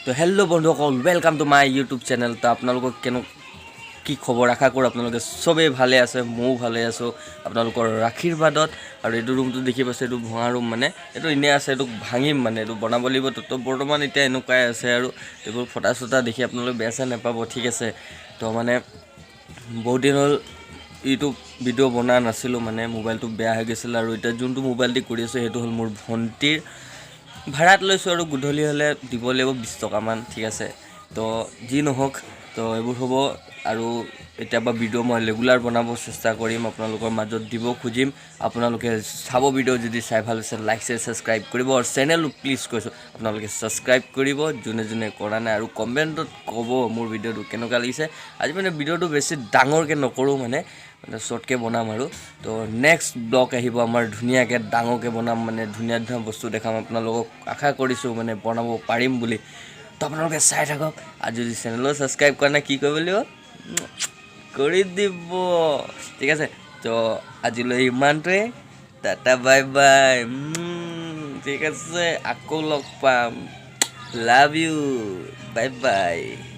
তো হেল্ল' বন্ধুসকল, welcome to my YouTube channel. তো আপোনালোকক কেনে কি খবৰ? আশা কৰোঁ আপোনালোকে চবেই ভালে আছে। ময়ো ভালে আছোঁ আপোনালোকৰ আশীৰ্বাদত। আৰু এইটো ৰুমটো দেখি পাইছে, এইটো ভঙা ৰুম, মানে এইটো এনেই আছে, এইটো ভাঙিম, মানে এইটো বনাব লাগিব। তো বৰ্তমান এতিয়া এনেকুৱাই আছে। আৰু এইবোৰ ফটা চটা দেখি আপোনালোকে বেয়া চেয়া নাপাব, ঠিক আছে? তো মানে বহুত দিন হ'ল ইউটিউব ভিডিঅ' বনোৱা নাছিলোঁ, মানে মোবাইলটো বেয়া হৈ গৈছিল। আৰু এতিয়া যোনটো মোবাইল দি কৰি আছোঁ, সেইটো হ'ল মোৰ ভণ্টিৰ, ভাড়াত লৈছোঁ আৰু গধূলি হ'লে দিব লাগিব 20 টকামান, ঠিক আছে? তো যি নহওক, তো এইবোৰ হ'ব। আৰু এতিয়াৰ পৰা ভিডিঅ' মই ৰেগুলাৰ বনাব চেষ্টা কৰিম, আপোনালোকৰ মাজত দিব খুজিম। আপোনালোকে চাব ভিডিঅ', যদি চাই ভাল হৈছে, লাইক, শ্বেয়াৰ, ছাবস্ক্ৰাইব কৰিব। আৰু চেনেলো প্লিজ কৈছোঁ, আপোনালোকে ছাবস্ক্ৰাইব কৰিব যোনে যোনে কৰা নাই। আৰু কমেণ্টত ক'ব মোৰ ভিডিঅ'টো কেনেকুৱা লাগিছে। আজি মানে ভিডিঅ'টো বেছি ডাঙৰকৈ নকৰোঁ, মানে মানে শ্বৰ্টকৈ বনাম। আৰু তো নেক্সট ব্লগ আহিব আমাৰ, ধুনীয়াকৈ ডাঙৰকৈ বনাম, মানে ধুনীয়া ধুনীয়া বস্তু দেখাম আপোনালোকক। আশা কৰিছোঁ মানে বনাব পাৰিম বুলি। তো আপোনালোকে চাই থাকক। আৰু যদি চেনেলো ছাবস্ক্ৰাইব কৰা নাই, কি কৰিব লাগিব? কৰি দিব, ঠিক আছে? তো আজিলৈ ইমানটোৱে। Tata, bye bye. ঠিক আছে, আকৌ লগ পাম। Love you, bye bye.